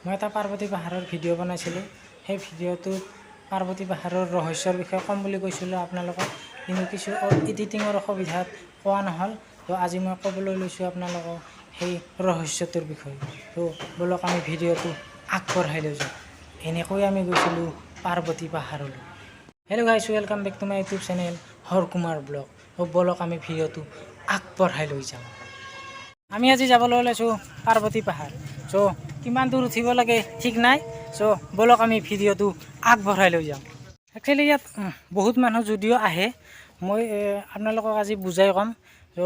মই এটা পাৰ্বতী পাহাৰৰ ভিডিঅ' বনাইছিলোঁ। সেই ভিডিঅ'টোত পাৰ্বতী পাহাৰৰ ৰহস্যৰ বিষয়ে ক'ম বুলি কৈছিলোঁ আপোনালোকক, কিন্তু কিছু এডিটিঙৰ অসুবিধাত কোৱা নহ'ল। তো আজি মই ক'বলৈ লৈছোঁ আপোনালোকক সেই ৰহস্যটোৰ বিষয়ে। তো ব'লক আমি ভিডিঅ'টো আগবঢ়াই লৈ যাওঁ। এনেকৈ আমি গৈছিলোঁ পাৰ্বতী পাহাৰলৈ। Hello guys, welcome back to my YouTube channel Har Kumar blog. ব'লক আমি ভিডিঅ'টো আগবঢ়াই লৈ যাওঁ। আমি আজি যাবলৈ ওলাইছোঁ পাৰ্বতী পাহাৰ। চ' কিমান দূৰ উঠিব লাগে ঠিক নাই। চ' ব'লক আমি ভিডিঅ'টো আগবঢ়াই লৈ যাওঁ। একচুৱেলি ইয়াত বহুত মানুহ যদিও আহে, মই আপোনালোকক আজি বুজাই ক'ম। চ'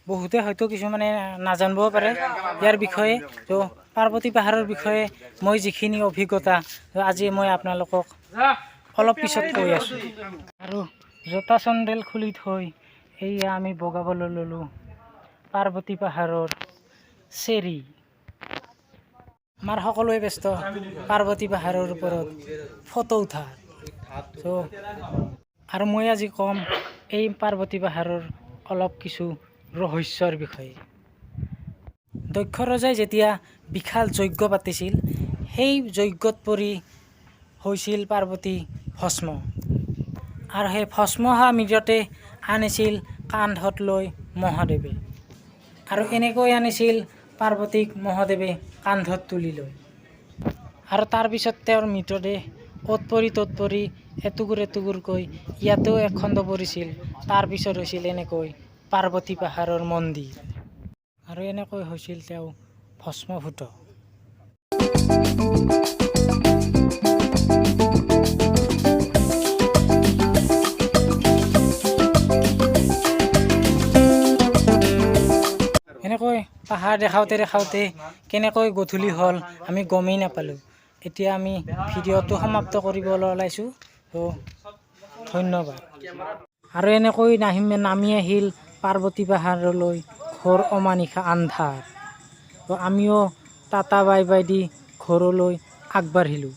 বহুতে হয়তো কিছুমানে নাজানিবও পাৰে ইয়াৰ বিষয়ে। ত' পাৰ্বতী পাহাৰৰ বিষয়ে মই যিখিনি অভিজ্ঞতা, আজি মই আপোনালোকক অলপ পিছত কৈ আছোঁ। আৰু জোতা চেণ্ডেল খুলি থৈ এইয়া আমি বগাবলৈ ল'লোঁ পাৰ্বতী পাহাৰৰ চেৰি। আমাৰ সকলোৱে ব্যস্ত পাৰ্বতী পাহাৰৰ ওপৰত ফটো উঠা। চ' আৰু মই আজি ক'ম এই পাৰ্বতী পাহাৰৰ অলপ কিছু ৰহস্যৰ বিষয়ে। দক্ষ ৰজাই যেতিয়া বিশাল যজ্ঞ পাতিছিল, সেই যজ্ঞত পৰি হৈছিল পাৰ্বতী ভস্ম। আৰু সেই ভস্ম হোৱা মৃতদেহ আনিছিল কান্ধত লৈ মহাদেৱে। আৰু এনেকৈ আনিছিল পাৰ্বতীক মহাদেৱে কান্ধত তুলি লৈ। আৰু তাৰপিছত তেওঁৰ মৃতদেহ অ'ত পৰি ত'ত পৰি এটুকুৰ এটুকুৰকৈ ইয়াতেও এক খণ্ড পৰিছিল। তাৰপিছত হৈছিল এনেকৈ পাৰ্বতী পাহাৰৰ মন্দিৰ। আৰু এনেকৈ হৈছিল তেওঁ ভস্মভূত। এনেকৈ পাহাৰ দেখাওঁতে দেখাওঁতে কেনেকৈ গধূলি হ'ল আমি গমেই নাপালোঁ। এতিয়া আমি ভিডিঅ'টো সমাপ্ত কৰিবলৈ ওলাইছোঁ। ত' ধন্যবাদ। আৰু এনেকৈ নামি আহিল পাৰ্বতী পাহাৰলৈ ঘোৰ অমানিশা আন্ধাৰ। ত' আমিও টাটা বাই বাই the ঘৰলৈ আগবাঢ়িলোঁ।